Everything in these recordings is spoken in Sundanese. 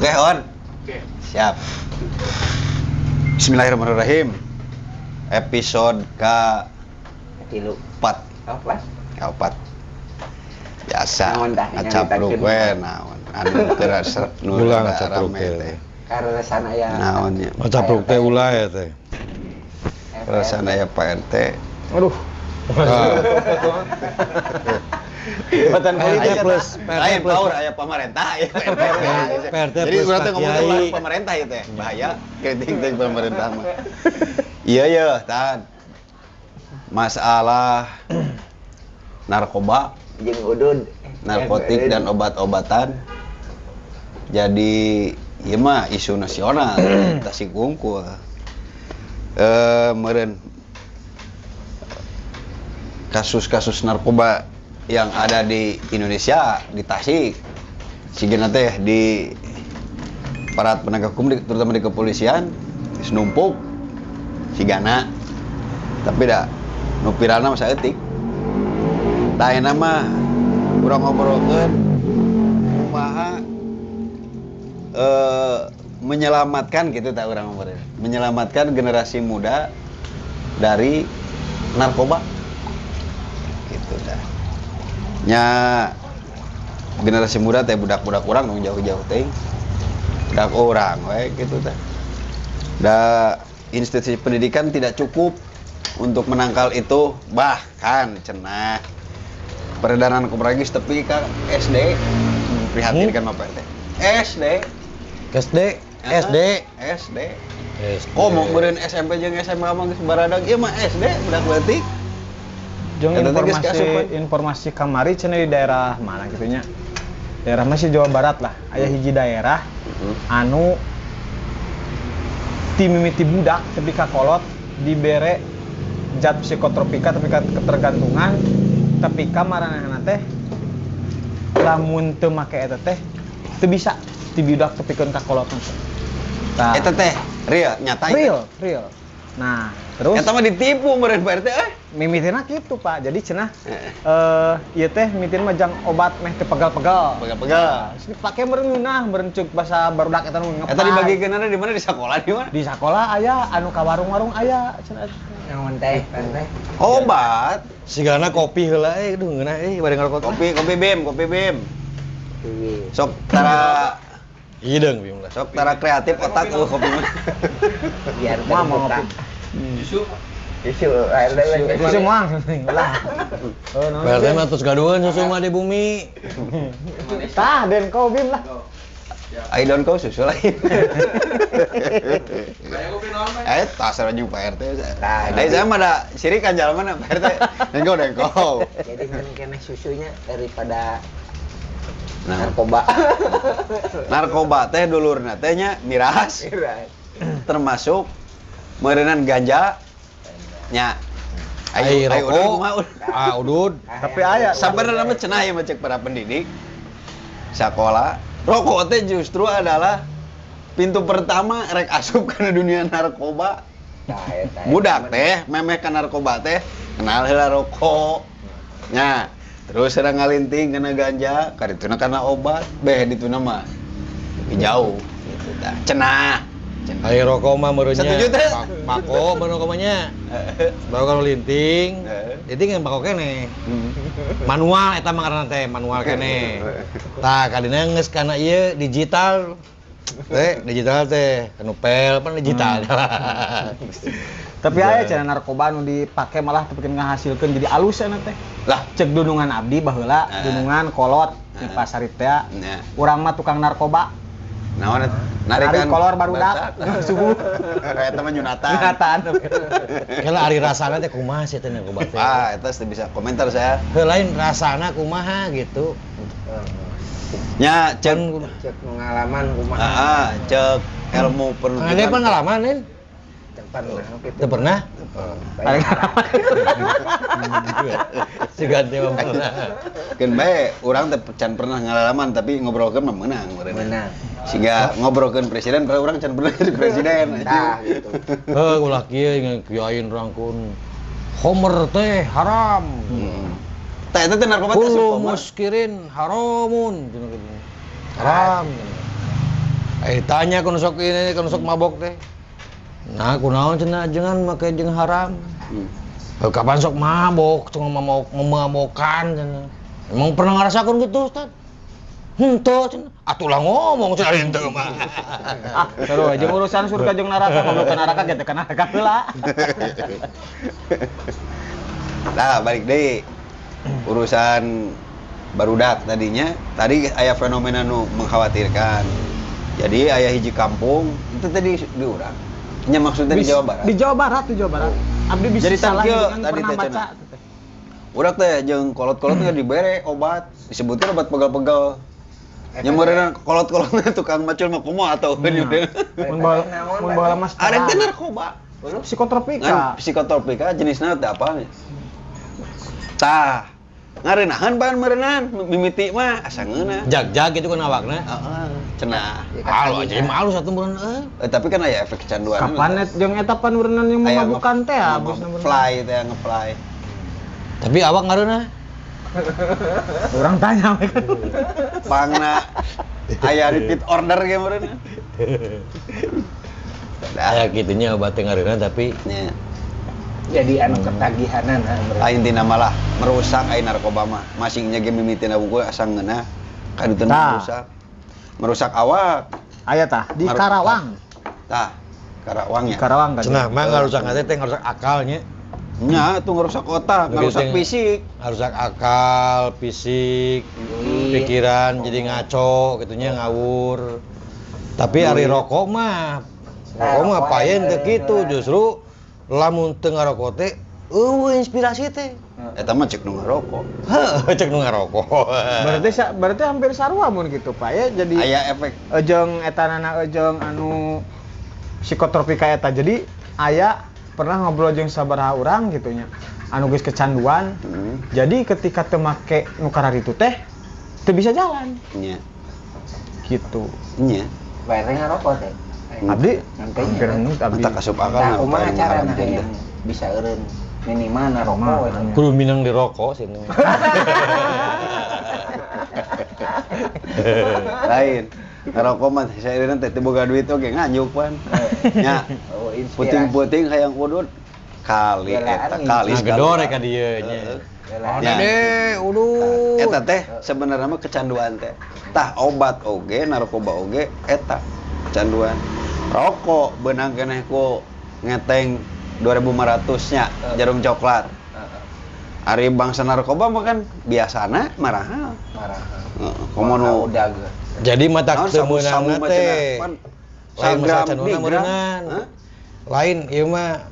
Oke, on. Oke. Siap. Bismillahirrahmanirrahim. Episode Tilu. K4. Oh, pas. K4. Biasa. Naon tah, Ngacapruk nyaritakeun. we naon. Anu teu nu Ulah rada ngacapruk rame teh. teh. Karena aya. Naon nya. Ngacapruk teh ulah ya teh. Perasaan aya Pak RT. Aduh. Ah. Jabatan PRT politik plus PRT Lain plus power aya pemerintah ya Pak RT. PRT Jadi plus urang teh Pak ngomong teh Kiai. ulah pemerintah ieu teh. Bahaya kritik teh pemerintah mah. Iya ya, tan. Masalah narkoba, Jeung udud. narkotik dan obat-obatan jadi ieu mah isu nasional Tasik wungkul. Meureun kasus-kasus narkoba yang ada di Indonesia, di Tasik sigana teh di aparat penegak hukum, terutama di kepolisian geus numpuk sigana, tapi da nu viralna mah saeutik. Tah, ayeuna mah urang ngobrolkeun kumaha menyelamatkan gitu, tak urang ngobrol menyelamatkan generasi muda dari narkoba gitu dah nya. Generasi muda teh budak-budak urang dong, jauh-jauh teh budak urang we gitu teh. Da institusi pendidikan tidak cukup untuk menangkal itu, bahkan cenah peredaran narkoba geus tepi ka SD. Prihatin kan mah Pak RT? SD. SD, SD. SD. SD. Oh, mau meureun SMP jeung SMA mah geus baradag, ieu mah SD budak leutik. Jeung Eta teh geus informasi kaasupan. Informasi kamari cenah di daerah mana gitu nya. Daerah masih Jawa Barat lah. Aya hiji daerah anu ti mimiti budak tepi ka kolot dibere zat psikotropika tepi ka ketergantungan, tepi ka maranehna teh lamun teu make eta teh teu bisa, ti budak tepikeun ka kolot teh. Tah. Eta teh real, nyata itu? Real, real. Nah, terus Eta mah ditipu meureun Pak RT eh. mimitina gitu, Pak. Jadi cenah ieu teh mimitina mah jang obat meh teu pegal-pegal. Pegal-pegal. Terus dipake meureun ngeunah, meureun ceuk basa barudak eta nu Eta dibagikeunana di mana, di sekolah, di mana? Di sekolah aya, anu ka warung-warung aya cenah. Naon teh, teh? Obat. Sigana kopi heula eh, aduh ngeunah eh bade ngarokok. Kopi, kopi Bim, kopi Bim. Sok tara Hideung Bim lah. Sok tara kreatif otak kopi mah. Biar Mah mau terbuka. ngopi. Susu. Susu, air teh. Susu moang ulah. Oh, naon Pak RT sih? mah terus gaduheun susu mah di bumi. Tah, den kau Bim lah. I don't kau susu lain. Eh, tas jeung Pak RT. Tah, Eh, saya mah da sirikan jalan mana Pak RT. Dengko dengko. Jadi mending keneh susunya daripada Nah, narkoba. Narkoba teh dulurna teh nya miras, termasuk meureunan ganja nya. Ai Ayo, rokok. kumaha, udud? Ah, udud. Tapi aya Sabenerna mah cenah ieu mah cek para pendidik sekolah, rokok teh justru adalah pintu pertama rek asup kana dunia narkoba. Tah, eta. Budak teh memeh ka narkoba teh kenal heula rokok nya, terus sedang ngalinting kena ganja, karituna kana obat, beh dituna mah lebih jauh gitu tah cenah cenah. Ai rokok mah meureun nya. Setuju teh? Bako meureun rokok mah nya. Baru kalau linting, linting yang bako keneh. Manual eta mah ngaranna teh, manual keneh. Tah, kadina geus kana ieu digital. Teh, digital teh, anu pel pan digital. Tapi aya cenah narkoba nu dipake malah tepikeun ngahasilkeun jadi alus cenah teh. Lah. Cek dunungan abdi baheula, dunungan kolot di pasar teh. Nah. Urang mah tukang narkoba. Naon eta? Nari kolor barudak subuh. Eta mah nyunatan. Nyunatan. Kela ari rasana teh kumaha sih teh narkoba teh? Ah, eta teu bisa komentar saya. Heuh, lain rasana kumaha gitu. Nya cek Cek pengalaman kumaha. Ah, cek ilmu Kang Ade pendidikan. pengalaman Nin? Teu pernah gitu. Teu pernah? Sigan teh mah pernah. Keun bae urang teh can pernah ngalaman, tapi ngobrolkeun mah meunang meureun. Meunang. Sehingga ngobrolkeun presiden padahal urang can pernah jadi presiden. Tah gitu. Heuh, ulah kieu kiain rangkun. Homer teh haram. Tah, eta teh narkoba teh asup Kullu homer. muskirin haramun. Haram. Tanya ku nu sok ini, ku nu sok mabok teh. Nah, kunaon cenah ajengan make jeung haram. Kapan sok mabok, cuma mabok memabokan cenah. Emang pernah ngerasakan gitu, Ustaz? Henteu cenah. Atuh lah ngomong cenah henteu mah. Ah, seru aja urusan surga jeung neraka, goblok ke neraka ge teh ke neraka heula. Nah, balik deui. Urusan barudak tadinya, tadi aya fenomena nu mengkhawatirkan. Jadi aya hiji kampung, itu tadi di urang. Nya maksudnya di Jawa Barat. Di Jawa Barat, di Jawa Barat. Abdi bisa Jadi salah tangkil gitu kan tadi pernah teh baca. cenah. Urang teh jeung kolot-kolot teh dibere obat, disebutkan obat pegal-pegal. Nya meureunna kolot-kolotna tukang macul mah kumaha atau Mun baheula mun baheula mah Ada teh narkoba. Psikotropika. Ngan psikotropika jenisna teh apa? Tah, ngarenahan bahan meureunan mimiti mah asa ngeunah. Jag-jag gitu kan awakna. Heeh, cenah. Halo aja malu satu bulan euy. Tapi kan aya efek kecanduan. Kapan net jeung eta panurunan yang Aya memabukan teh abis Fly teh ngefly. Tapi awak ngareunah. Orang tanya mereka. Pangna aya repeat order ge meureun. Aya kitunya obat ngareunah tapi Nya. Jadi anu ketagihanan ah, berarti. Lain tina malah merusak ai narkoba mah. Masingnya ge mimitina wungkul asa ngeunah kadutuna Tah. merusak. Merusak awak. Aya tah di Karawang. Tah, Karawang Di ya. Karawang kan. cenah mah ngarusak teh ngarusak akalnya. Nya tuh ngerusak otak, ngerusak fisik. Ngarusak akal, fisik, pikiran jadi ngaco gitunya ngawur. Tapi ari rokok mah payen teu kitu justru lamun teu ngarokok teh eueuh inspirasi teh. Eta mah cek nu ngarokok. Heuh, cek nu ngarokok. Berarti berarti hampir sarua mun gitu Pak ya. Jadi aya efek ejeng etanana ejeng anu psikotropika eta. Jadi aya pernah ngobrol jeung sabaraha urang gitu nya. Anu geus kecanduan. Jadi ketika teu make nu kararitu teh teu bisa jalan. Nya. Gitu. Nya. Bayarnya ngarokok teh. Abdi hampir nut abdi. Mata kasup akal Nah, kumaha carana hayang bisa eureun minimal narokok we. Kudu minang di rokok sih. Lain. Ngarokok mah saya teh teu boga duit oge nganjuk pan. Nya. Puting-puting hayang udut kali eta kali nah, gedor ka dieu nya. Ya. Udut. Eta teh sebenarnya mah kecanduan teh. Tah obat oge, narkoba oge eta kecanduan. Rokok beunang keneh ku ngeteng 2500 nya jarum coklat. Ari bangsa narkoba mah kan biasana marahal. Marahal. Heeh, komo nu udag. Jadi mata teu meunangna teh. Lain masalah canduanna meureunan. Lain ieu mah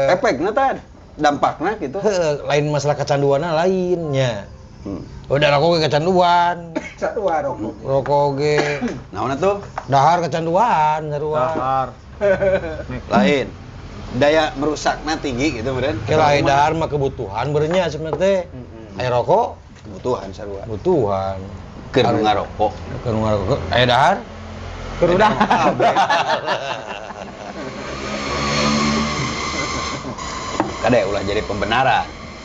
efekna tah dampakna gitu. Heuh, lain masalah kecanduanna lainnya. Udah rokok ge kecanduan. Sarua rokok. Rokok ge. Naon atuh? Dahar kecanduan sarua. Dahar. Lain. Daya merusakna tinggi gitu meureun. Kira aya dahar mah kebutuhan beurnya sebenarnya teh. Aya rokok kebutuhan sarua. Kebutuhan. Keur nu ngarokok. Keur nu ngarokok aya dahar? Keur dahar. Kade ulah jadi pembenaran.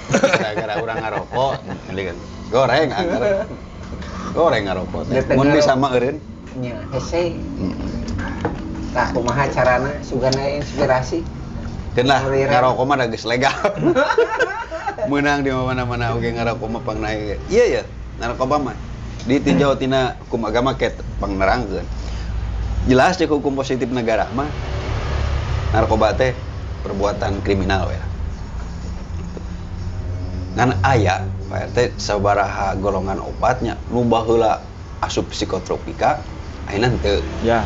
Gara-gara urang ngarokok, goreng anggar. Goreng ngarokok. Mun bisa mah eureun. Nya, hese. Tah kumaha carana sugana inspirasi? Keun lah ngarokok mah da geus legal. Meunang di mana-mana oge ngarokok mah pangnae. Iya ya, narkoba mah ditinjau tina hukum agama ke pangnerangkeun. Jelas cek hukum positif negara mah narkoba teh perbuatan kriminal we. Ngan aya Pak RT sabaraha golongan obatnya nu baheula asup psikotropika ayeuna henteu. Ya.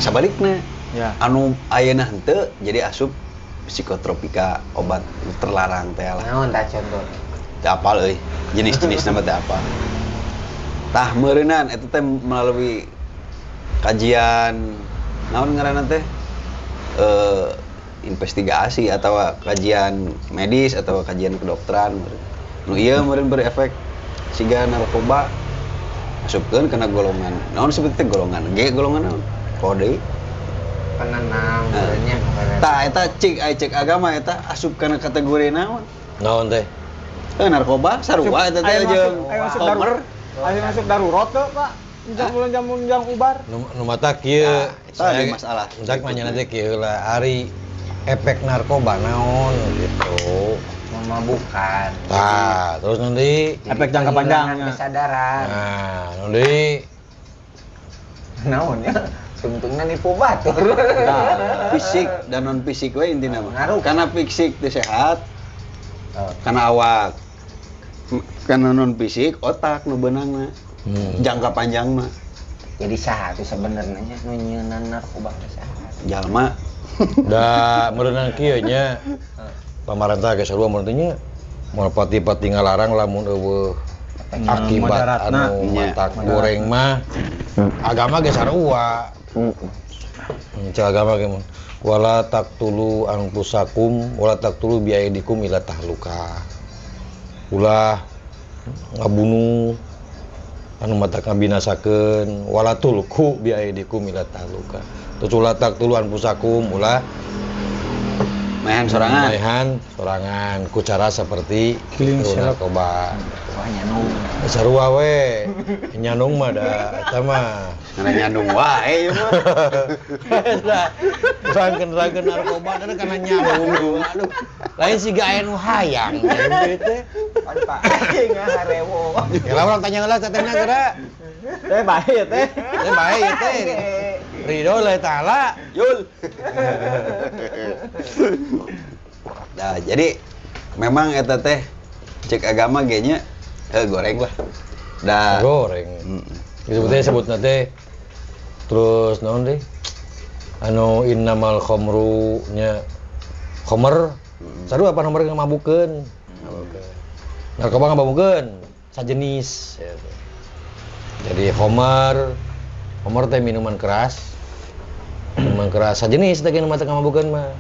Sabalikna. Ya. Anu ayeuna henteu jadi asup psikotropika obat terlarang teh lah. Naon tah contoh? Teu apal euy. Jenis-jenisna mah teu apal. Tah meureunan eta teh melalui kajian naon ngaranna teh? Investigasi atau kajian medis atau kajian kedokteran. Nu ieu meureun berefek siga narkoba masukkeun kana golongan. Naon disebut teh golongan G, golongan naon? Kode penenang meureunnya. Tah eta cik ai cek agama eta asup kana kategori naon? Naon teh? Narkoba sarua eta teh jeung homer. Aya masuk darurat teu, Pak. Jam ubar. Nu mata kieu. Eta ada masalah. Entak mah teh kieu lah ari efek narkoba naon gitu. Memabukkan. Tah, terus nanti efek jangka panjang kesadaran. Nah, nanti naon ya? Tungtungna nipu batur. Nah, fisik dan non fisik we intina mah. Karena fisik teu sehat. Karena awak. Karena non fisik otak nu beunangna. Jangka panjang mah. Jadi saha tuh sebenarnya nu nyieunna narkoba teh saha? Jalma. Da meureunang kieu nya. Pamarentah ge sarua meureun teh nya. Moal pati-pati ngalarang lamun eueuh akibat anu matak goreng mah. Agama ge sarua. Cek agama ge mun wala taqtulu anfusakum wala taqtulu biaidikum ila tahluka. Ulah ngabunuh anu matak ngabinasakeun wala tulku biaidikum ila tahluka. Terus ulah taqtulu anfusakum ulah maehan sorangan. Maehan sorangan ku cara seperti killing narkoba. Wah nyanung. Sarua we. Nyanung mah da eta mah. Ngana nyanung wae ieu mah. Eta rangkeun narkoba da kana nyanung. Aduh. Lain siga aya nu hayang gitu teh. Pan Pak aing ngaharewo. Ya lah urang tanya heula tetehna geura. Teh bae ya teh. Teh bae ya teh. Ridho lah ta'ala. Yul. Nah, jadi memang eta teh cek agama ge nya goreng lah. Da goreng. Disebutnya sebutna teh terus naon deui? Anu innamal khamru nya khamr. Sarua apa nomor ngamabukeun. Narkoba ngamabukeun sajenis gitu. Jadi khamr teh minuman keras. Minuman keras sajenis teh nu mata ngamabukeun mah.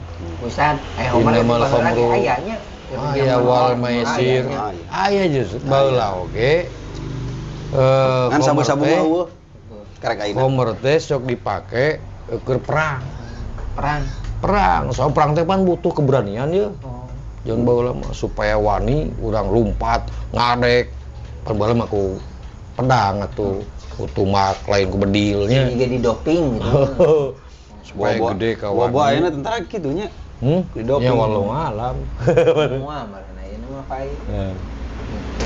Ustaz, aya khamr lagi aya nya. Aya wal maisir. Aya justru baheula oge. Ngan sabu-sabu mah eueuh. Karek ayeuna. Khamr teh sok dipake keur perang. Perang. Soal perang teh pan butuh keberanian ya. Jangan baheula mah supaya wani urang lumpat, ngadek. Pan baheula mah ku pedang atuh, ku tumak lain ku bedilnya. Jadi doping gitu. Supaya gede ka wani. Bobo ayeuna tentara kitu nya. Di doping. Ya wallahu alam. Semua marana ayeuna mah pai.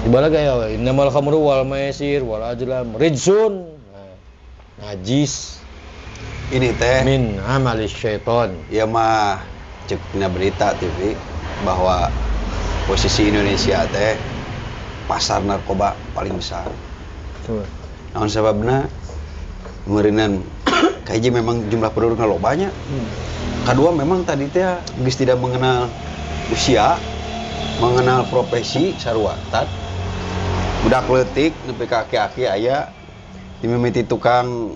Ibalah kaya innamal khamru wal maisir wal azlam rijsun. Najis. Ini teh min amali syaiton. Ya mah cek dina berita TV bahwa posisi Indonesia teh pasar narkoba paling besar. Betul. Naon sababna? Meureunan kahiji memang jumlah pendudukna loba nya. Kedua memang tadi teh geus tidak mengenal usia, mengenal profesi sarua tat. Budak leutik nepi ka aki-aki aya dimimiti tukang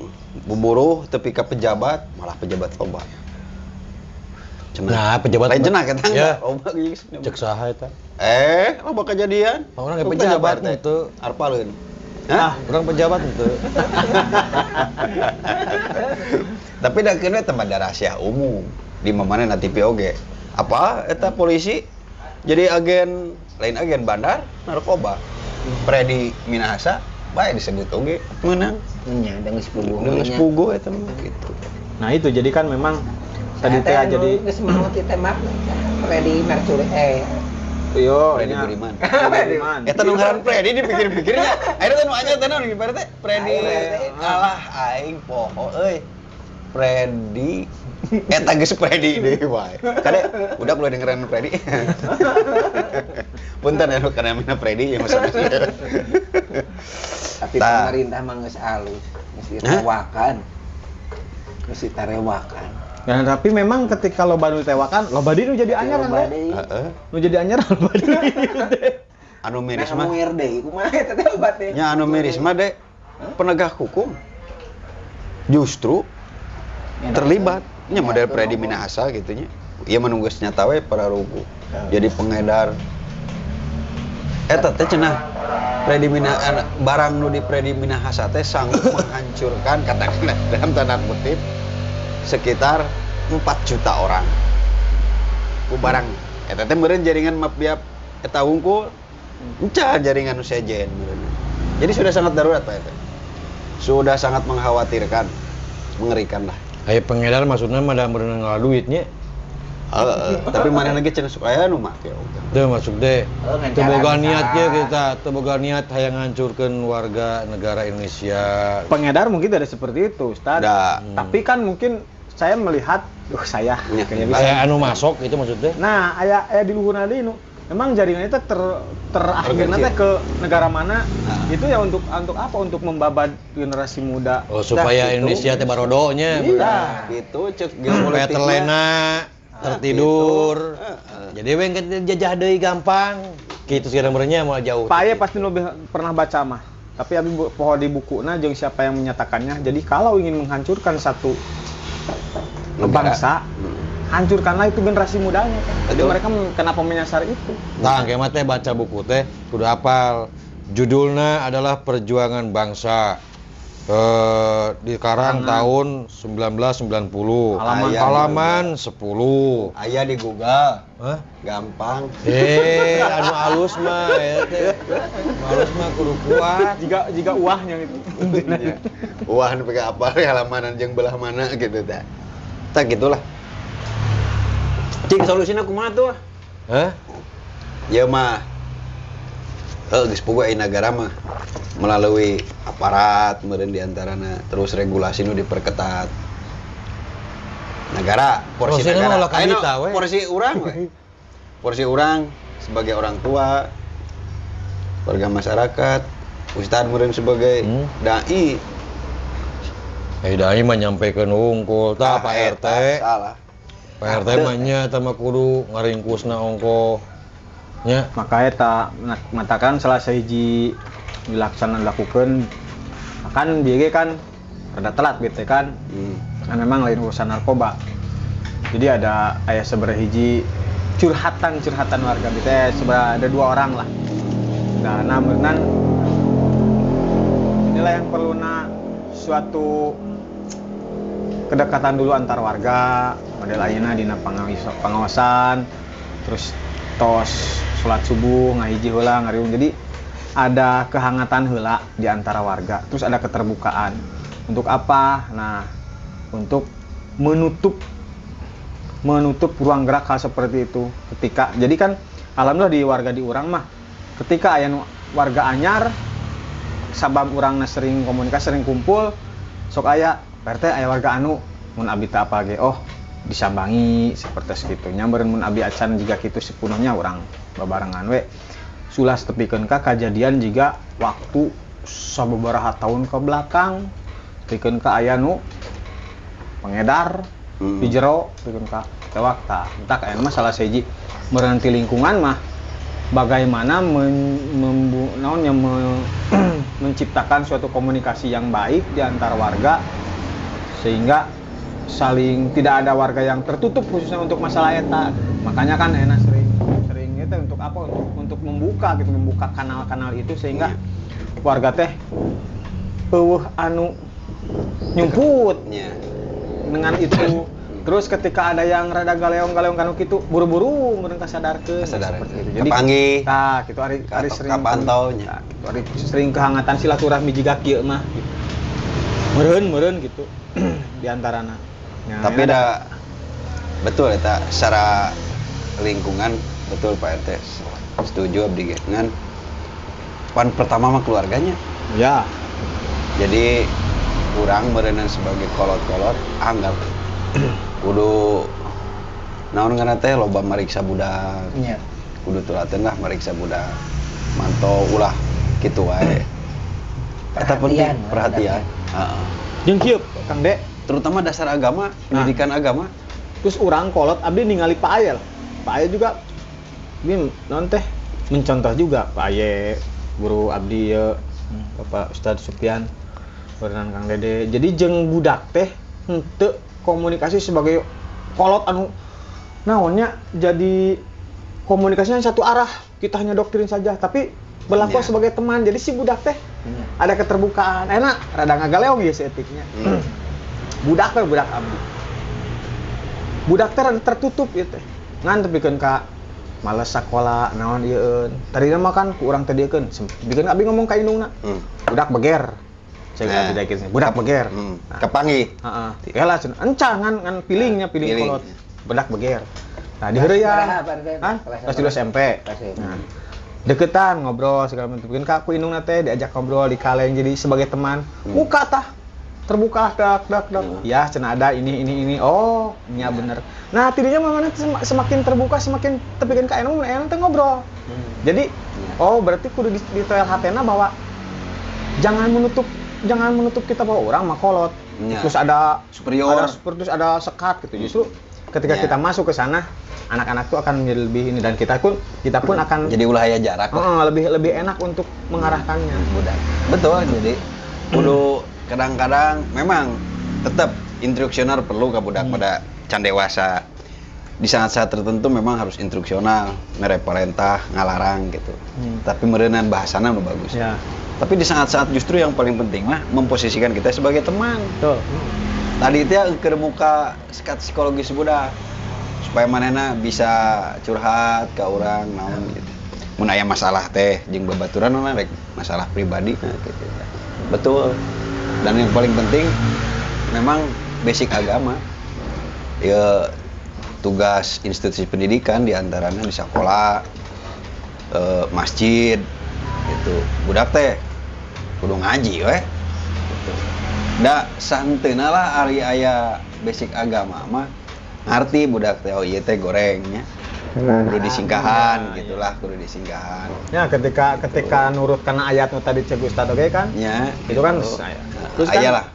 buburuh tepi ka pejabat, malah pejabat loba. Cenah. Nah, pejabat lain cenah eta ya. Loba geus. Cek saha eta? Loba kejadian. Urang ge pejabat teh. Arpaleun. Hah? Urang pejabat henteu. Tapi da keun we tempat rahasia umum. Di mana na TV oge. Apa eta polisi jadi agen lain agen bandar narkoba. Freddy Minahasa bae disebut oge meunang. Nya da geus puguh. Geus puguh eta mah gitu. Nah, itu jadi kan memang tadi teh jadi geus mau ditembak Freddy Mercury Yo, Freddy Budiman. Eta nu ngaran Freddy dipikir-pikirnya. Ayeuna teh nu anyar teh naon Pak RT? Freddy. Alah aing poho euy. Freddy. Eta geus Freddy deui wae. Kade udah mulai dengeran Freddy. Punten anu kana namina Freddy ya maksudnya. Tapi pemerintah mah geus alus, geus ditewakan. Geus ditarewakan. Nah, tapi memang ketika loba nu ditewakan, loba deui nu jadi anyar kan? Heeh. Nu jadi anyar loba deui. Anu miris mah. Muir deui kumaha eta teh obat teh. Nya anu miris mah de penegak hukum justru terlibat. Nya model Freddy Minahasa gitu nya. Ieu mah nu geus nyata we para rugu. Jadi pengedar eta teh cenah Freddy Minahasa barang nu di Freddy Minahasa teh sanggup menghancurkan katakanlah dalam tanda kutip sekitar 4 juta orang. Ku barang eta teh meureun jaringan mafia eta wungkul encan jaringan nu sejen meureun. Jadi sudah sangat darurat Pak RT. Sudah sangat mengkhawatirkan, mengerikan lah. Aya pengedar maksudnya mah da meureunan ngalah duitnya. Heeh, tapi mana lagi cenah sok aya nu make oge. Teu maksud teh. Oh, ngan Teu boga cara niatnya bisa. kita, teu boga niat hayang ngancurkeun warga negara Indonesia. Pengedar mungkin tidak seperti itu, Ustaz. Da. Tapi kan mungkin saya melihat, saya Ya. kayaknya bisa. Aya anu masuk itu maksudnya. Nah, aya aya di luhurna deui nu. Memang jaringan itu terakhirnya teh ke negara mana? Nah. Itu ya untuk apa? Untuk membabat generasi muda. Oh, supaya Dah, gitu. Indonesia teh barodonya. Iya. Gitu cek Supaya geopolitiknya. terlena, tertidur. Gitu. Heeh. Jadi we jajah deui gampang. Kitu segala merenya moal jauh. Pak Aye pasti lebih pernah baca mah. Tapi abi poho di bukuna jeung siapa yang menyatakannya. Jadi kalau ingin menghancurkan satu Negara. bangsa, hancurkanlah itu generasi mudanya kan. Jadi Betul. mereka kenapa menyasar itu? Tah, engke mah teh baca buku teh kudu hafal. Judulnya adalah Perjuangan Bangsa. Dikarang tahun 1990. Halaman. Halaman 10. Aya di Google. Hah? Gampang. Anu alus mah ya teh. Anu alus mah kudu kuat. Jika uahnya gitu. Iya. Wah, nu pika apa halamanan jeung belah mana gitu tah. Tah gitulah. Cing solusina kumaha tuh? Hah? Ya mah. Heuh geus puguh aya nagara mah melalui aparat meureun di antarana terus regulasi nu diperketat. Negara, porsi Porsi negara. mah ulah Ayeuna kabita, we. porsi urang we. Porsi urang sebagai orang tua, warga masyarakat, ustad meureun sebagai dai. Dai mah nyampekeun wungkul tah Ah, Pak RT. Salah. Pak RT mah nya tah mah kudu ngaringkusna ongkoh. Nya. Makanya tak matakan salah sahiji dilaksana dilakukan kan bieu ge kan rada telat gitu kan. Kan memang lain urusan narkoba. Jadi ada aya sabaraha hiji curhatan-curhatan warga gitu ya, sabaraha ada 2 orang lah. Nah, meureunan inilah yang perluna suatu kedekatan dulu antar warga, model ayeuna dina pengawasan, terus tos sholat subuh ngahiji heula ngariung. Jadi ada kehangatan heula di antara warga, terus ada keterbukaan. Untuk apa? Nah, untuk menutup ruang gerak hal seperti itu. Ketika jadi kan alhamdulillah di warga di urang mah ketika aya nu warga anyar sabab urangna sering komunikasi, sering kumpul, sok aya Pak RT aya warga anu mun abdi teh apa ge oh disambangi seperti segitu. Nyambereun mun abdi acan jiga kitu sepenuhnya urang babarengan we. Sulas tepikeun ka kajadian jiga waktu sababaraha tahun ke belakang tepikeun ka aya nu pengedar di jero tepikeun ka tewak ta. Entak aya mah salah sahiji meureun ti lingkungan mah bagaimana menciptakan suatu komunikasi yang baik di antar warga sehingga saling tidak ada warga yang tertutup khususnya untuk masalah eta. Makanya kan enak sering itu untuk apa? Untuk membuka gitu, membuka kanal-kanal itu sehingga warga teh eueuh anu nyumput dengan itu. Terus ketika ada yang rada galeong-galeong kanu kitu buru-buru meureun kasadarkeun seperti itu. Jadi kapanggih. Tah, kitu ari sering kapantau nya. Tah, kitu ari sering kehangatan silaturahmi jiga kieu mah gitu. Meureun gitu di antarana. Nah, tapi ada betul eta secara lingkungan betul Pak RT. Setuju abdi ge. Ngan pan pertama mah keluarganya. Ya. Jadi urang meureunna sebagai kolot-kolot anggap kudu naon ngaranna teh loba mariksa budak. Iya. Kudu tulaten lah mariksa budak. Mantau ulah kitu wae. Eta penting perhatian. Heeh. Jeung kieu Kang Dek, terutama dasar agama, pendidikan agama. Terus urang kolot abdi ningali Pak Aye lah. Pak Aye juga abdi naon teh mencontoh juga Pak Aye, guru abdi ye, Bapak Ustadz Supian, berenang Kang Dede. Jadi jeung budak teh henteu komunikasi sebagai kolot anu naonnya jadi komunikasinya satu arah, kita hanya doktrin saja, tapi berlaku sebagai teman. Jadi si budak teh ada keterbukaan, enak, rada ngagaleong ya si etiknya. Budak teh budak abdi. Budak teh rada tertutup ieu teh. Ngan tepikeun ka males sakola naon ieu. Tadina mah kan ku urang teh dieukeun, tepikeun abdi ngomong ka indungna. Budak beger. Saya Nah. nah. Tidak budak beger. Nah. Kapanggih. Heeh. Ya lah cenah. Enca ngan ngan pilingnya piling Piling. kolot. Bedak beger. Nah, diheureyan. Kelas berapa, Teh? Hah? Kelas Kelas 2 SMP. Kelas SMP. Nah, deketan ngobrol segala macam. Mungkin ka ku indungna teh diajak ngobrol di kaleng jadi sebagai teman. Muka tah terbuka dak dak dak. Ya cenah ada ini ini. Oh, nya bener. Nah, tidinya mah mana semakin terbuka semakin tepikeun ka anu mun aya teh ngobrol. Jadi, oh berarti kudu di toel hatena bahwa jangan menutup kita bahwa orang mah kolot. Terus ada Superior. ada terus ada sekat gitu. Justru ketika kita masuk ke sana, anak-anak tuh akan menjadi lebih ini dan kita pun akan Jadi ulah aya jarak lah. Heeh, lebih lebih enak untuk mengarahkannya. Budak. Betul, jadi kudu kadang-kadang memang tetap instruksional perlu ke budak pada can dewasa. Di saat-saat tertentu memang harus instruksional, mere perintah, ngalarang gitu. Tapi meureunan bahasana nu bagus. Tapi di saat-saat justru yang paling penting mah memposisikan kita sebagai teman. Betul. Tadi itu ya ke muka sekat psikologis budak supaya manehna bisa curhat ke orang naon gitu. Mun aya masalah teh jeung babaturan mah rek masalah pribadi nah, gitu. Betul. Dan yang paling penting memang basic agama. Ya tugas institusi pendidikan diantaranya di sekolah, masjid gitu. Budak teh kudu ngaji weh. Gitu. Da santeuna lah ari aya basic agama mah ngarti budak teh, oh iya teh gorengnya. Kudu disingkahan gitulah, kudu disingkahan. Ya, ketika ketika nurut karena ayat nu tadi cek Ustad oke kan? Ya, Itu kan gitu. saya. Nah, Terus kan aya lah.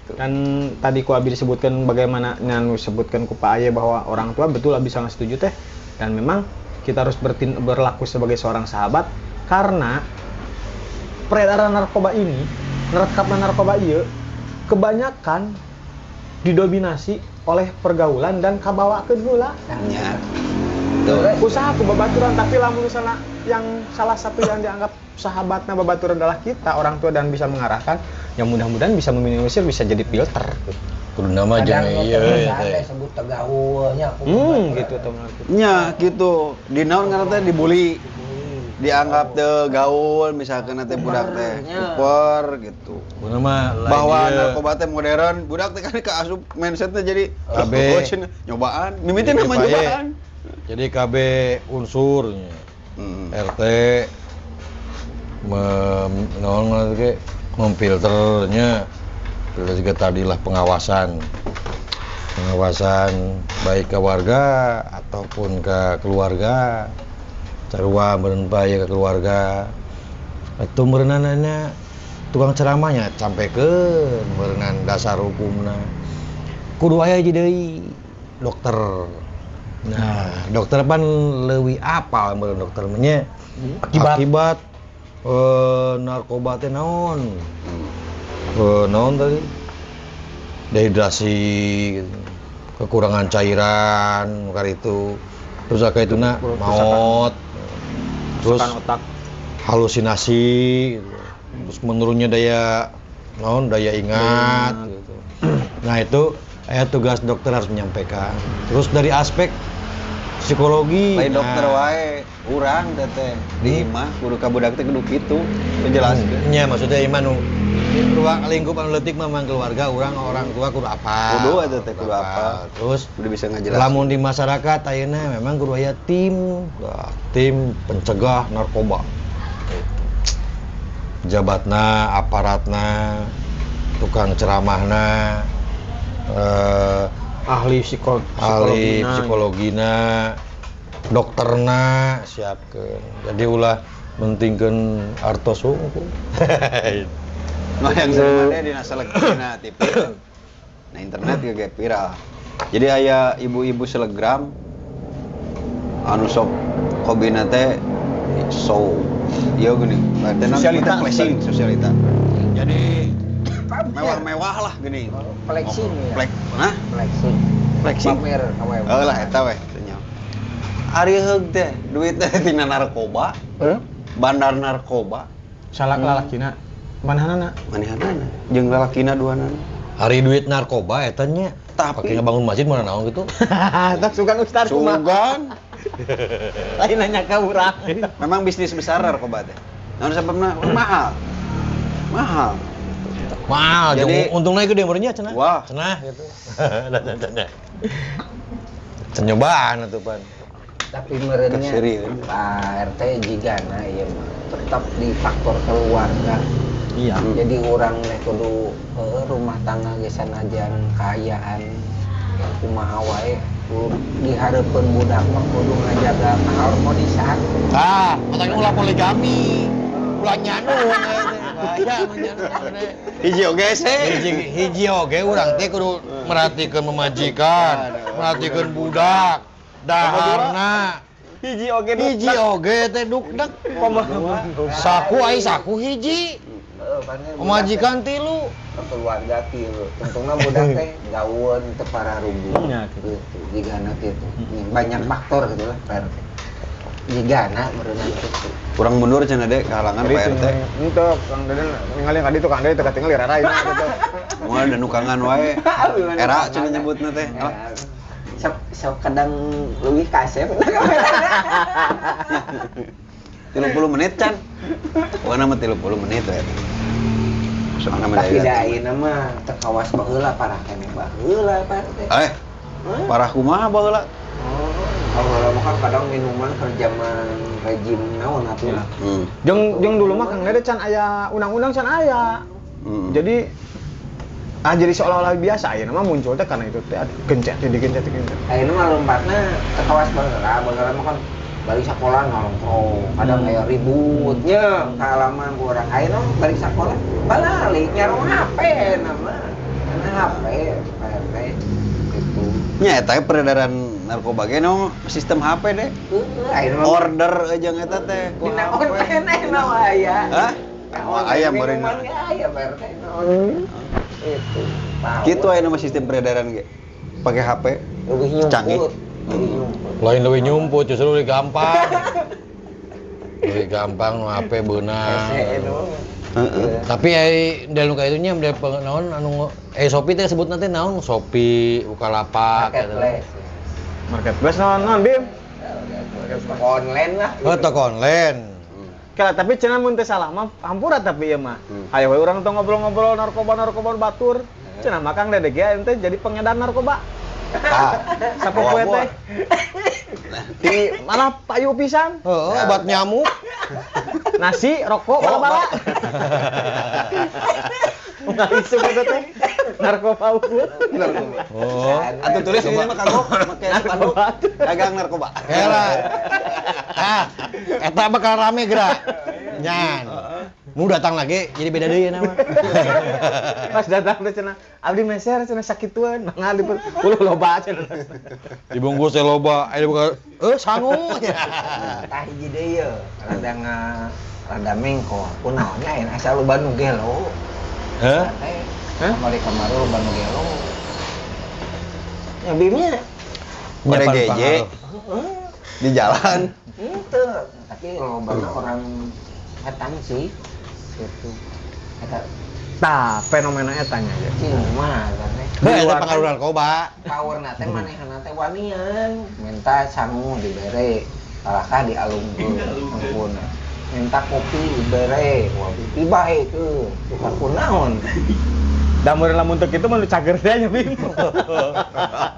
Kan tadi ku Abi disebutkan bagaimana nyanu sebutkan ku Pak Aye bahwa orang tua betul Abi sangat setuju teh dan memang kita harus berlaku sebagai seorang sahabat karena peredaran narkoba ini, nerkapna narkoba iya kebanyakan didominasi oleh pergaulan dan kabawakeun heula. Ya. Betul. Usaha ku babaturan, tapi lamun misalnya yang salah satu yang dianggap sahabatnya babaturan adalah kita orang tua dan bisa mengarahkan, ya mudah-mudahan bisa meminimalisir, bisa jadi filter. Kudu nama Kadang jeung nu ieu teu ya teh teh. sebut tegaulnya aku. Gitu teman. Nya gitu. Di naon ngaran teh dibully. Dianggap teu gaul misalkan teh budak teh kuper gitu. Kudu mah lain Bahwa ieu. narkoba teh modern, budak teh kan keasup mindsetnya jadi KB. oh, cenah, nyobaan, mimitin Jadi sama Pak Ye, nyobaan. Jadi KB unsurnya RT naon ngaran ge, memfilternya, terus juga tadilah pengawasan pengawasan baik ke warga ataupun ke keluarga, sarua meureun bae ke keluarga atau meureunanna tukang ceramahnya sampaikeun meureunan dasar hukumna. Kudu aya hiji deui dokter. Nah, dokter pan leuwih apal meureun dokter mah nya. Akibat. Akibat narkoba teh naon, naon tadi, dehidrasi gitu, kekurangan cairan kar itu, terus aka itu na maut, terus Kerusakan otak. Halusinasi gitu. Terus menurunnya daya naon, daya ingat gitu. Nah, itu tugas dokter harus menyampaikan. Terus dari aspek psikologi, Lain dokter nah, wae, urang teh teh di imah kudu ka budak teh kudu kitu, menjelaskeun. Nya maksudnya ieu mah nu di ruang lingkup anu leutik mah memang keluarga urang, orang tua kudu apal. Kudu eta teh, kudu apal. Terus Kudu bisa ngajelaskeun. Lamun di masyarakat ayeuna memang kudu aya tim, nah, tim pencegah narkoba. Gitu. Jabatna, aparatna, tukang ceramahna, Ahli ahli psikologina. Psikologina, dokterna siapkeun. Jadi ulah mentingkeun artos hungkul. Nah, yang sebenarnya dina seleb dina TV. Nah, internet juga kayak viral. Jadi aya ibu-ibu selegram anu sok hobina teh show. Iya gini, Sosialita. Flexing, sosialita. Jadi mewah-mewah lah gini. Flexing ya. Flex, nah, Flexing. Flexing. Pamer kawe. Oh lah eta weh teu nyaho. Ari heug teh duit teh tina narkoba, Heh? Bandar narkoba, Salah lalakina. Manahanana. Manehanana jeung lalakina duanana. Hari duit narkoba eta nya. Tapi- Pake ngabangun masjid mana naon gitu. Tah sugan ustad kumaha? Sugan. Lain nanya ka urang. Memang bisnis besar narkoba teh. Naon sababna? Mahal. Mahal. Mahal, Jadi- untungnya gede meureunnya cenah. Wah. Cenah gitu. Cenah. Cenah nyobaan atuh pan. Tapi merenya Keseriusan. Pak RT jigana ieu mah tetap di faktor keluarga. Iya. Jadi orang teh kudu rumah tangga ge sanajan kaayaan kumaha wae kudu dihareupeun budak mah kudu ngajaga keharmonisan. Ah, matanya ulah poligami. Ulah nyanu bahaya mah nyanu. Hiji oge sih. Hiji hiji oge urang teh kudu merhatikeun memajikan, merhatikeun budak, daharna. Hiji oge Hiji oge teh dukdek. Saku ai saku hiji. Heeh, panggil budak Pemajikan tilu. teh keluarga tilu. Untungna budak teh gaweun teu pararuguh. Nya, gitu. Gitu, jigana kitu. Banyak faktor gitu lah Pak RT. Jigana meureunna kitu. Kurang mundur cenah dek kahalangan Jadi Pak RT. Itu Kang Deden ningali ka ditu Kang Deden teu katingal rara ini gitu. Moal dan nukangan wae. Era cenah nyebutna teh. Ya, sok sok kadang leuwih kasep. 30 menit can. Pokoknya mah 30 menit we. Soalna mah Tapi daya. da ayeuna mah teu kawas baheula parah keneh baheula Pak RT. Eh, parah kumaha baheula? Oh, baheula mah kan kadang minuman keur zaman rejim naon atuh lah. Hmm. Jeung jeung dulu mah Kang Dede can aya undang-undang can aya. Hmm. Jadi jadi seolah-olah biasa ayeuna mah muncul teh karena itu teh gencet digencet digencet. Ayeuna mah lompatna teu kawas baheula, baheula mah kan balik sekolah nongkrong, kadang aya ributnya kaalaman ku urang. Ayeuna mah balik sekolah balik nyarong HP nama. Karena HP Pak RT gitu. Nya eta peredaran narkoba ge no sistem HP deh. Heeh, ayeuna mah Order aja eta teh. ku dina HP. online ayeuna mah aya. Hah? Nah, Wah, aya meureun. minuman ge aya Pak RT naon. Itu. Kitu aya nama sistem peredaran ge. Pakai HP. Lebih nyumput. Canggih. Lebih nyumput. Lain leuwih nyumput justru leuwih gampang. Leuwih gampang nu HP beunang. Hese nu. Heeh. Tapi ai del nu ka itu nya del naon anu Shopee teh sebutna teh naon Shopee, Bukalapak gitu. Marketplace. Marketplace naon naon Bim? Toko online lah. Oh, toko online. Kala tapi cenah mun teu salah mah hampura tapi ieu mah. Hmm. Hayo we urang tong ngobrol-ngobrol narkoba-narkoba batur. Cenah mah Kang Dede ge ente jadi pengedar narkoba. Tah. Sapopoe teh. Di malah payu pisan. Heeh, obat nyamuk. Nasi, rokok, bala-bala. Nggak isu gitu teh. Narkoba unggul. Narkoba. Oh. Atuh tulis ini mah kagok make spanduk dagang narkoba. Hela. Ah, eta bakal rame gerak. Nyan. Nu datang lagi jadi beda deui nama. Pas datang teh cenah, abdi meser cenah sakituan, mangga di uluh loba cenah. Dibungkus teh loba, aya buka sangu. Tah hiji deui ye, rada nga rada mengko. Kunaon nya ayeuna asa loba nu gelo. Hah? Teh, kamari kamari loba nu gelo. Ya bimnya. ODGJ di jalan. Henteu, tapi lobana orang etan sih. Gitu. Eta Tah, fenomena eta nya ya. cing mah teh. Heuh, eta pengaruh narkoba. Powerna teh manehna teh wanian, minta sangu dibere, kalahkah dialungkeun ampun. Minta kopi dibere, wah dibaekeun. Tukar kunaon. Da meureun lamun teu kitu mah nu cager teh nya Bim.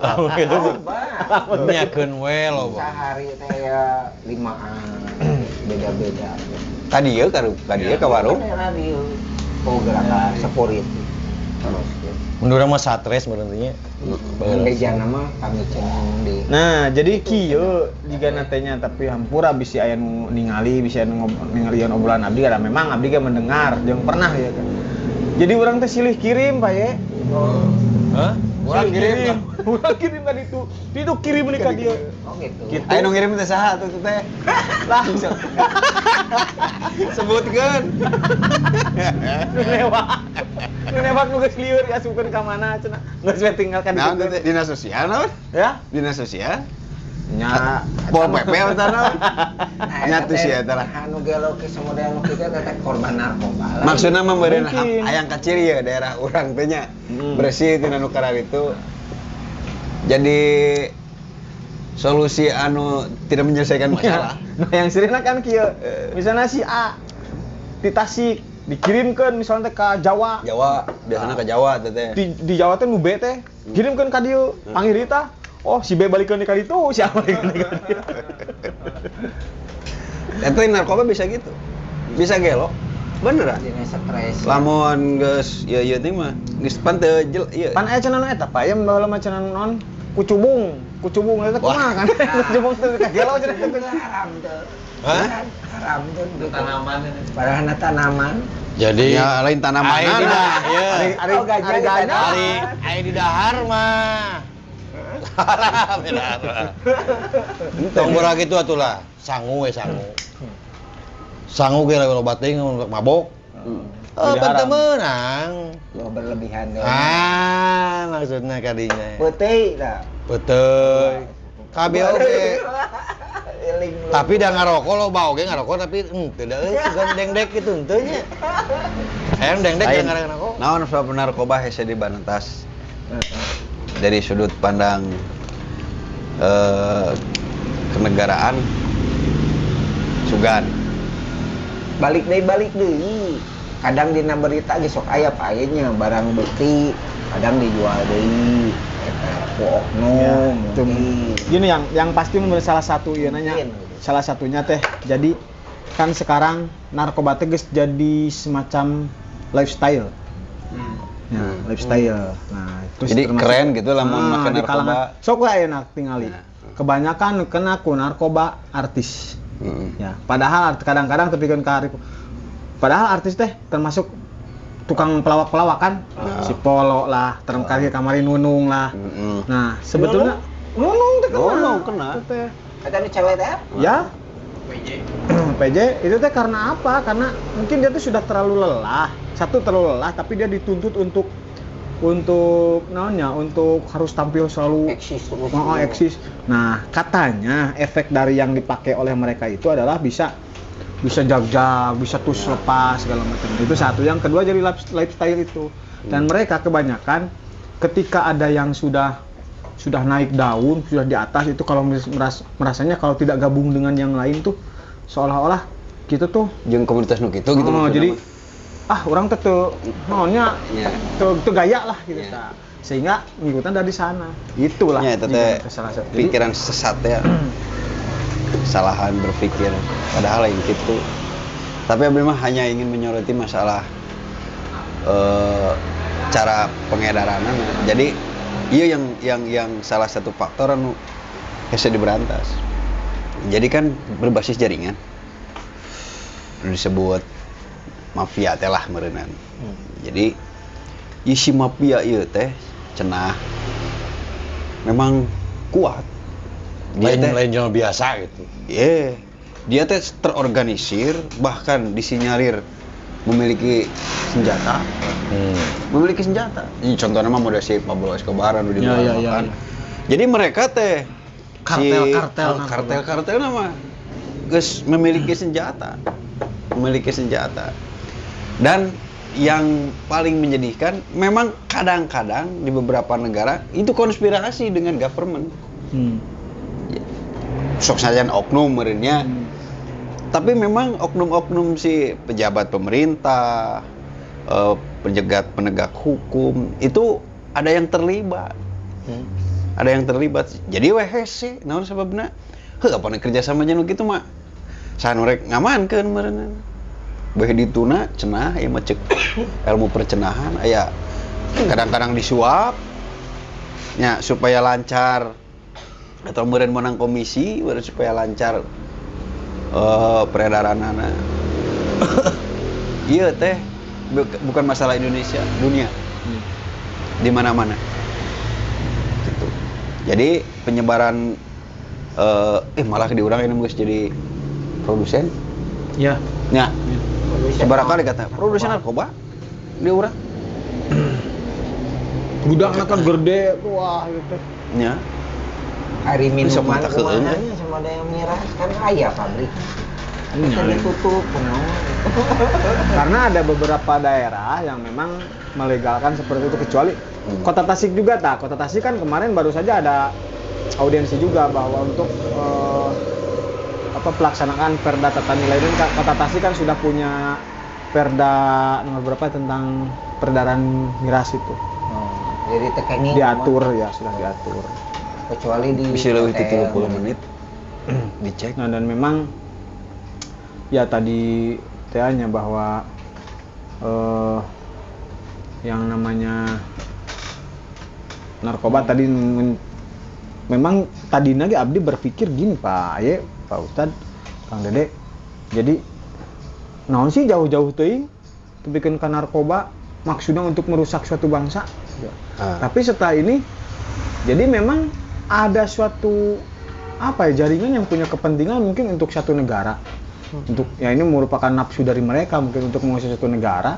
Lamun kitu Loba. nyakeun we loba. Sehari teh ya limaan, beda-beda. Tadi ya ka dieu ka warung. Radio. Oh, gerakan security. Terus gitu. Mun urang mah satres meureun teh nya. Bejana mah kami cenah di Nah, jadi kieu jigana teh nya tapi hampura bisi aya nu ningali, bisi aya nu ningalian obrolan abdi karena memang abdi ge mendengar jeung pernah ya kan. Jadi urang teh silih kirim Pak ye. Hah? Urang kirim. Urang kirim ka ditu. Ditu kirim nih ka dieu. Oh gitu. Gitu. Ayo nu ngirim teh saha atuh teh? Lah, Sebutkeun. nu newak. Nu newak nu geus lieur diasupkeun ka mana cenah. Geus we tinggal ka Naon ditu. teh dinas sosial naon? Ya? Dinas sosial? Nya. Pol PP atau naon? Nah, Nyatu sih eta lah. Anu gelo ke samudaya nu kitu eta teh korban narkoba lah. Maksudna mah meureun Mungkin. hayang kaciri ya daerah urang teh nya. Hmm. Bersih tina nu itu. Jadi solusi anu tidak menyelesaikan masalah. Nah, yang sirina kan kieu. Misalnya si A di Tasik Dikirimkeun misalnya teh ka Jawa. Jawa, biasanya ke Jawa teh. Di Jawa teh nu B teh, kirimkeun ka dieu, panggil tah. Oh, si B balikeun ka ditu, si A balikeun ka dieu. Eta narkoba bisa gitu. Bisa gelo. Beneran. Dina stres. Lamun geus ieu ieu teh mah geus pan teu ieu. Pan aya cenah nu eta Pak, aya baheula mah cenah non kucubung, kucubung eta kumaha kan? Kucubung teh kagelo cenah haram tuh. Hah? Haram tuh. Tanaman. Padahal tanaman. Jadi ya lain tanaman. Ari ari ari ari ari di dahar mah. Haram ya. Tong borak itu atulah, sangu we sangu. Sangu ge lawan obat teuing mabok. Pan teu meunang. Lo berlebihan deh. Ah, maksudnya kadinya. Peuteuy lah. Peuteuy. Kabeh oge. Tapi dah ngarokok loba oge ngarokok tapi henteu da euy sugan dengdek kitu henteu nya. Hayang dengdek jeung ngarokok. Naon sebab narkoba hese dibantas? Dari sudut pandang kenegaraan sugan. Balik deui. Kadang dina berita ge sok aya paenya barang bukti, kadang dijual deui. Eta ku oknum ya, gini yang pasti menurut salah satu ieu nanya. Salah satunya teh jadi kan sekarang narkoba teh geus jadi semacam lifestyle. Ya, lifestyle. Nah, terus jadi keren gitu lah mun make narkoba. Sok lah enak tingali. Nah. Kebanyakan kena ku narkoba artis. Ya, padahal kadang-kadang tepikeun ka padahal artis teh termasuk tukang pelawak-pelawak kan. Si Polo lah, terkari kamari Nunung lah. Nah, sebetulnya Nunung teh kena. Nunung kena. Kata nu cewek teh? Ya. PJ. PJ itu teh karena apa? Karena mungkin dia tuh sudah terlalu lelah. Satu terlalu lelah, tapi dia dituntut untuk naonnya, untuk harus tampil selalu eksis terus. Oh, eksis. Nah, katanya efek dari yang dipakai oleh mereka itu adalah bisa jag-jag, bisa tus lepas segala macam. Itu satu. Yang kedua jadi lifestyle itu. Dan mereka kebanyakan ketika ada yang sudah naik daun, sudah di atas itu kalau merasanya kalau tidak gabung dengan yang lain tuh seolah-olah gitu tuh jeung komunitas nu kitu gitu. Oh, jadi orang teh teu naonnya teu gaya lah gitu. Yeah. Sehingga ngikutan dari sana. Itulah. Ya, itu teh pikiran sesat ya. Kesalahan berpikir padahal lain gitu. Tapi abdi mah hanya ingin menyoroti masalah cara pengedaranna. Jadi iya yang salah satu faktor anu hese diberantas. Jadi kan berbasis jaringan. Disebut mafia teh lah meureunan. Jadi isi mafia ieu teh cenah memang kuat. Dia teh lain jelema biasa gitu. Iya. Dia teh terorganisir, bahkan disinyalir memiliki senjata. Memiliki senjata. Ini contohnya mah model si Pablo Escobar anu di kan. Jadi mereka teh kartel-kartel nama geus memiliki senjata. Memiliki senjata. Dan yang paling menyedihkan memang kadang-kadang di beberapa negara itu konspirasi dengan government. Sok saja oknum merenya. Tapi memang oknum-oknum si pejabat pemerintah, penegak hukum itu ada yang terlibat. Ada yang terlibat. Jadi weh hese, naon sababna? Heuh apa kerja sama jeung kitu mah. Saha rek ngamankeun meureunna. Beh dituna cenah ieu mah cek ilmu percenahan aya kadang-kadang disuap nya supaya lancar atau meureun menang komisi meureun supaya lancar peredaranana. Ieu teh bukan masalah Indonesia, dunia. Di mana-mana. Gitu. Jadi penyebaran malah di urang ini geus jadi produsen. Ya. Nah, seberapa kali kata produsen narkoba di urang. Gudangna kan gede wah gitu. Ya. Hari minuman kumaha sama ada yang miras kan kaya pabrik. Bisa ditutup kunaon. Karena ada beberapa daerah yang memang melegalkan seperti itu kecuali Kota Tasik juga tak. Kota Tasik kan kemarin baru saja ada audiensi juga bahwa untuk pelaksanaan Perda Tata Nilai dan Kota Tasik kan sudah punya Perda nomor berapa tentang peredaran miras itu. Jadi tekenging diatur ya, sudah diatur. Kecuali di bisa lebih 30 menit dicek. Nah, dan memang ya tadi TA-nya bahwa yang namanya narkoba tadi memang tadi lagi abdi berpikir gini Pak Aye, Pak Ustad, Kang Dede. Jadi naon sih jauh-jauh teuing tepikeun ka narkoba maksudnya untuk merusak suatu bangsa. Tapi setelah ini jadi memang ada suatu apa ya jaringan yang punya kepentingan mungkin untuk satu negara. Untuk ya ini merupakan nafsu dari mereka mungkin untuk menguasai satu negara.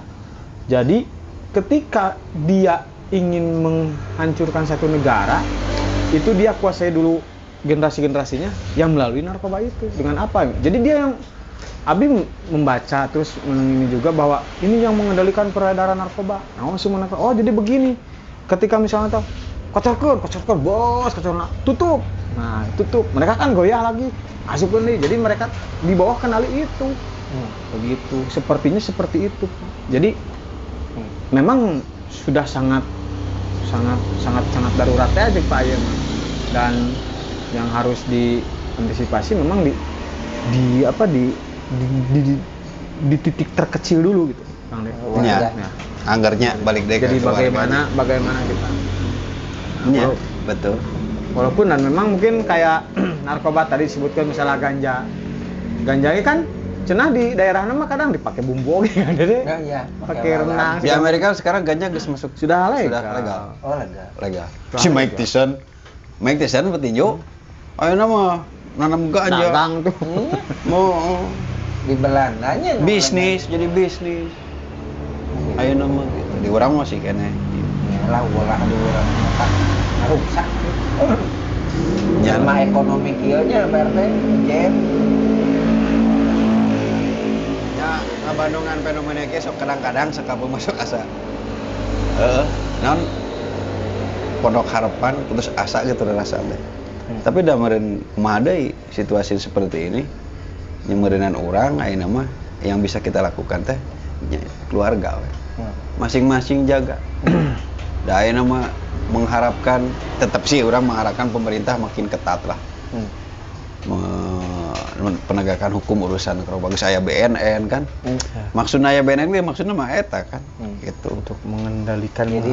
Jadi ketika dia ingin menghancurkan satu negara, itu dia kuasai dulu generasi-generasinya yang melalui narkoba itu. Dengan apa? Jadi dia yang Abi membaca terus ini juga bahwa ini yang mengendalikan peredaran narkoba. Nah, semua narkoba. Oh, jadi begini. Ketika misalnya tahu kocorkeun, bos, kocorna tutup. Nah, tutup. Mereka kan goyah lagi. Asupkeun deui. Jadi mereka di bawah kendali itu. Begitu. Sepertinya seperti itu. Jadi memang sudah sangat darurat aja Pak Aye. Dan yang harus diantisipasi memang di titik terkecil dulu gitu, Kang De. Ya. Anggarnya balik deh. Jadi bagaimana kita. Ya, betul. Walaupun dan memang mungkin kayak narkoba tadi disebutkan misalnya ganja. Ganja ini kan cenah di daerah nama kadang dipakai bumbu oge kan Dede. Nah, iya, pakai renang. Di Amerika sekarang ganja geus masuk sudah legal. Sudah legal. Oh, legal. Legal. Si Mike Tyson petinju. Ayeuna mah nanam ganja. Dagang tuh. Mau di Belandanya bisnis, jadi bisnis. Ayeuna mah gitu. Di urang masih keneh. Lah ulah di urang mah rusak. Ya mah ekonomi kieu nya Pak RT, jem. Ngabandungan fenomena kieu sok kadang-kadang sakapeung masuk asa. Naon pondok harapan putus asa gitu rasa teh. Tapi da meureun kumaha deui situasi seperti ini nya meureunan urang ayeuna mah yang bisa kita lakukan teh keluarga we. Masing-masing jaga. Da ayeuna mah mengharapkan tetap sih urang mengharapkan pemerintah makin ketat lah. Penegakan hukum urusan narkoba geus aya BNN kan. Maksudna aya BNN ge maksudna mah eta kan gitu untuk mengendalikan jadi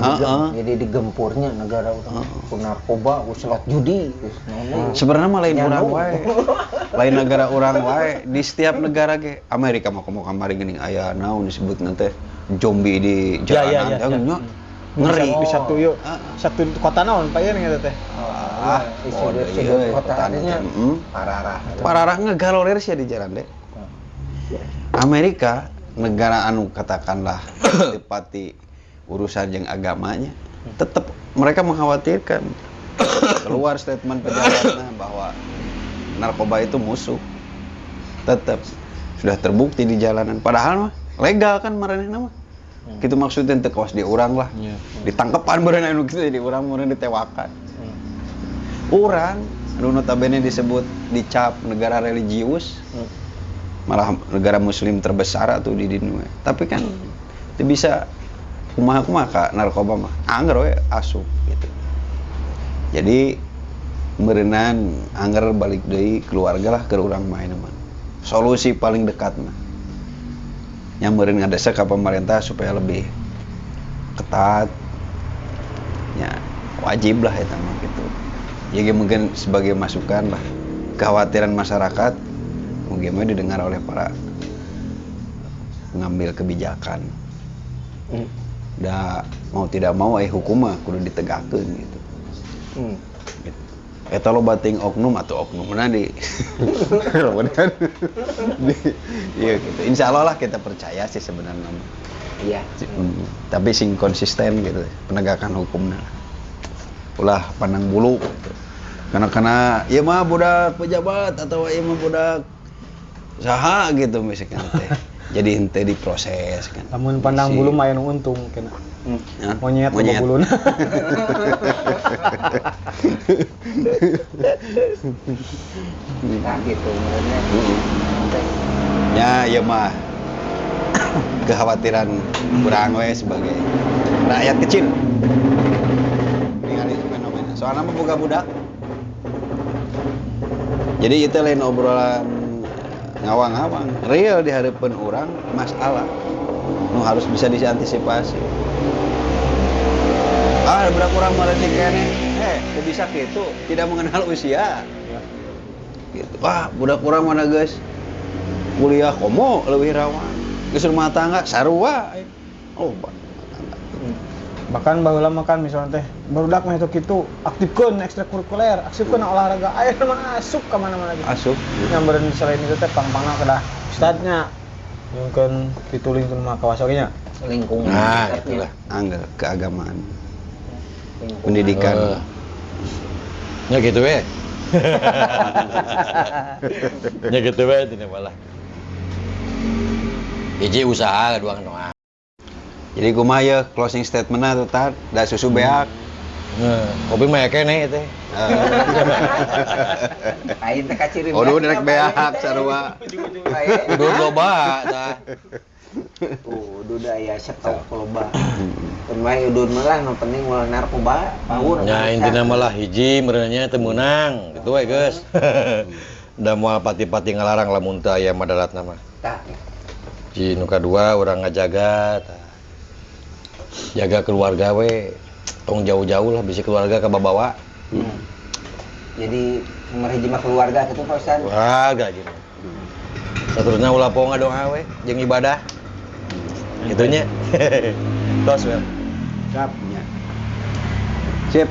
jadi digempurnya negara urang ku narkoba ku slot judi sebenarnya mah lain urang wae. Lain negara urang wae di setiap negara ge Amerika mah komo kamari geuning aya naon disebutna teh zombie di jalanan teh nya ngeri di satu yuk satu kota naon Pak ieu eta teh. Sudut kotanya pararah ngegaloler sih di jalan deh. Amerika negara anu katakanlah dipati urusan jeung agamanya, tetap mereka mengkhawatirkan. Keluar statement pejabatnya bahwa narkoba itu musuh. Tetap sudah terbukti di jalanan. Padahal mah legal kan maranehna mah. Gitu maksudnya teu kawas di urang lah. Ditangkepan meureun anu kitu di urang meureun ditewakan. Urang anu notabene disebut dicap negara religius, malah negara muslim terbesar atuh di dunia. Tapi kan teu bisa kumaha-kumaha ka narkoba mah angger we asup gitu. Jadi meureunan angger balik deui keluarga lah keur urang mah ayeuna mah. Solusi paling dekat mah. Yang meureun ngadesek ka pemerintah supaya lebih ketat. Ya wajib lah eta mah gitu. Ya mungkin sebagai masukan lah kekhawatiran masyarakat mungkin didengar oleh para pengambil kebijakan. Da mau tidak mau hukum mah kudu ditegakkeun gitu. Gitu. Eta loba ting oknum atau oknumna di iya gitu. Insya Allah lah kita percaya sih sebenarnya. Iya. Tapi sing konsisten gitu penegakan hukumna. Ulah pandang bulu gitu. Karena ieu mah budak pejabat atau ieu mah budak saha gitu misalkan teh. Jadi henteu diproses kan. Lamun pandang bulu mah aya nu untung kena. Monyet loba buluna. Nah gitu menurutnya. Ya ieu mah Kekhawatiran kurang we sebagai rakyat kecil ningali fenomena soalnya mah boga budak, jadi itu lain obrolan ngawang-ngawang, real di hadapan orang masalah nu harus bisa diantisipasi. Ah, budak urang mah leutik keneh, teu bisa gitu, tidak mengenal usia gitu. Wah, budak urang mana geus kuliah komo leuwih rawan, geus rumah tangga sarua. Oh, rumah tangga. Bahkan baheula mah kan misalnya teh barudak mah itu kitu, aktifkeun ekstrakurikuler, aktifkeun olahraga, aya mah asup ka mana-mana gitu. Asup. Yang beureun selain itu teh pang-pangna kedah ustadnya nyungkeun pitulung mah kawas oge nya. Lingkungan. Nah, sekitarnya. itulah. Angger keagamaan. Lingkungan. Pendidikan. Ya gitu we. Ya gitu we tidak malah. Hiji usaha, dua doa. Jadi kumaha ya closing statementna tuh tat da susu beak. Nah, kopi mah ya keneh teh. Aing teh kaciri. Oh, rek beak sarua. Udah loba tah. Tuh, udah aya stok loba. Keun wae udun mah lah, nu penting ulah narkoba, power. Nya intina malah hiji meureunnya teu meunang gitu we geus. Da moal pati-pati ngalarang lamun teu aya madaratna mah. Tah. Ji nu kadua urang ngajaga tah. Jaga keluarga we. Tong jauh-jauh lah bisi keluarga kababawa. Jadi nomor hiji mah keluarga gitu Pak Ustaz. Keluarga gitu. Saterusna ulah poho ngadoa we jeung ibadah. Gitu nya. Tos we. Siap. Sip.